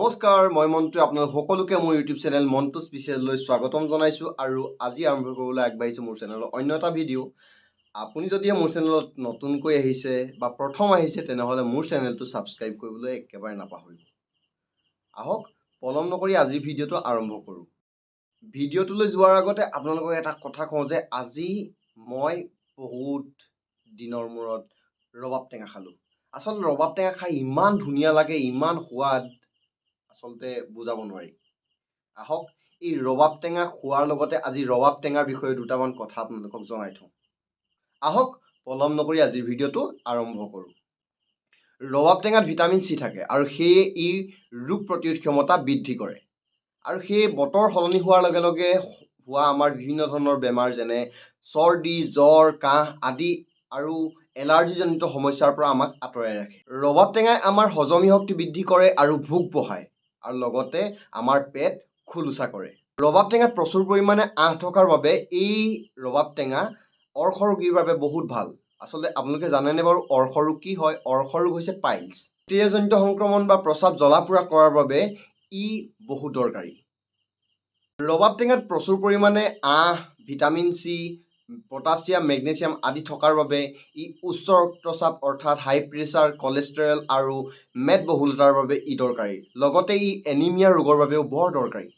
নমস্কাৰ, মই মন্টু। আপোনালোক সকলোকে মোৰ ইউটিউব চেনেল মন্টু স্পেচিয়েললৈ স্বাগতম জনাইছোঁ আৰু আজি আৰম্ভ কৰিবলৈ আগবাঢ়িছোঁ মোৰ চেনেলৰ অন্য এটা ভিডিঅ'। আপুনি যদিহে মোৰ চেনেলত নতুনকৈ আহিছে বা প্ৰথম আহিছে, তেনেহ'লে মোৰ চেনেলটো ছাবস্ক্ৰাইব কৰিবলৈ একেবাৰে নাপাহৰিব। আহক, পলম নকৰি আজিৰ ভিডিঅ'টো আৰম্ভ কৰোঁ। ভিডিঅ'টোলৈ যোৱাৰ আগতে আপোনালোকক এটা কথা কওঁ যে আজি মই বহুত দিনৰ মূৰত ৰবাব টেঙা খালোঁ। আচলতে ৰবাব টেঙা খাই ইমান ধুনীয়া লাগে, ইমান সোৱাদ, আচলতে বুজাব নোৱাৰি। আহক, এই ৰবাব টেঙা খোৱাৰ লগতে আজি ৰবাব টেঙাৰ বিষয়ে দুটামান কথা আপোনালোকক জনাই থওঁ। আহক, পলম নকৰি আজিৰ ভিডিঅ'টো আৰম্ভ কৰোঁ। ৰবাব টেঙাত ভিটামিন চি থাকে আৰু সেয়ে ই ৰোগ প্ৰতিৰোধ ক্ষমতা বৃদ্ধি কৰে আৰু সেয়ে বতৰ সলনি হোৱাৰ লগে লগে হোৱা আমাৰ বিভিন্ন ধৰণৰ বেমাৰ, যেনে চৰ্দি, জ্বৰ, কাহ আদি আৰু এলাৰ্জিজনিত সমস্যাৰ পৰা আমাক আঁতৰাই ৰাখে। ৰবাব টেঙাই আমাৰ হজমী শক্তি বৃদ্ধি কৰে আৰু ভোক বঢ়ায় আৰু লগতে আমাৰ পেট খোলোচা কৰে। ৰবাব টেঙাত প্ৰচুৰ পৰিমাণে আঁহ থকাৰ বাবে এই ৰবাব টেঙা অৰ্শ ৰোগীৰ বাবে বহুত ভাল। আচলতে আপোনালোকে জানেনে বাৰু অৰ্শ ৰোগ কি হয়? অৰ্শ ৰোগ হৈছে পাইলছ। বেক্টেৰিয়াজনিত সংক্ৰমণ বা প্ৰস্ৰাৱ জ্বলা পোৰা কৰাৰ বাবে ই বহুত দৰকাৰী। ৰবাব টেঙাত প্ৰচুৰ পৰিমাণে আঁহ, ভিটামিন চি, পটাছিয়াম, মেগনেছিয়াম আদি থকাৰ বাবে ই উচ্চ ৰক্তচাপ অৰ্থাৎ হাই প্ৰেছাৰ, কলেষ্টেৰল আৰু মেদবহুলতাৰ বাবে ই দৰকাৰী। লগতে ই এনিমিয়া ৰোগৰ বাবেও বৰ দৰকাৰী।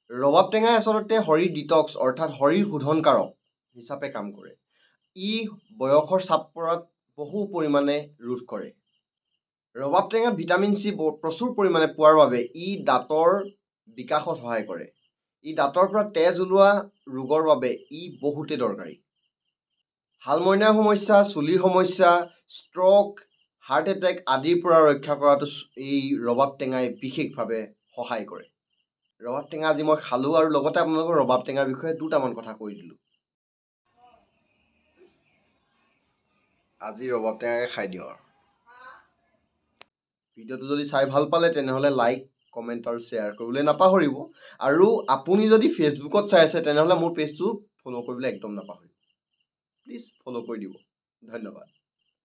ৰবাব টেঙাই আচলতে শৰীৰ ডিটক্স অৰ্থাৎ শৰীৰ শোধনকাৰক হিচাপে কাম কৰে। ই বয়সৰ চাপ পৰাত বহু পৰিমাণে ৰোধ কৰে। ৰবাব টেঙাত ভিটামিন চি প্ৰচুৰ পৰিমাণে পোৱাৰ বাবে ই দাঁতৰ বিকাশত সহায় কৰে। ই দাঁতৰ পৰা তেজ ওলোৱা ৰোগৰ বাবে ই বহুতেই দৰকাৰী। শালমইনাৰ সমস্যা, চুলিৰ সমস্যা, ষ্ট্ৰক, হাৰ্ট এটেক আদিৰ পৰা ৰক্ষা কৰাটো এই ৰবাব টেঙাই বিশেষভাৱে সহায় কৰে। ৰবাব টেঙা আজি মই খালোঁ আৰু লগতে আপোনালোকক ৰবাব টেঙাৰ বিষয়ে দুটামান কথা কৈ দিলোঁ। আজি ৰবাব টেঙাকে খাই দিওঁ আৰু। ভিডিঅ'টো যদি চাই ভাল পালে, তেনেহ'লে লাইক, কমেণ্ট আৰু শ্বেয়াৰ কৰিবলৈ নাপাহৰিব। আৰু আপুনি যদি ফেচবুকত চাই আছে, তেনেহ'লে মোৰ পেজটো ফ'ল' কৰিবলৈ একদম নাপাহৰিব। প্লিজ ফ'ল' কৰি দিব। ধন্যবাদ।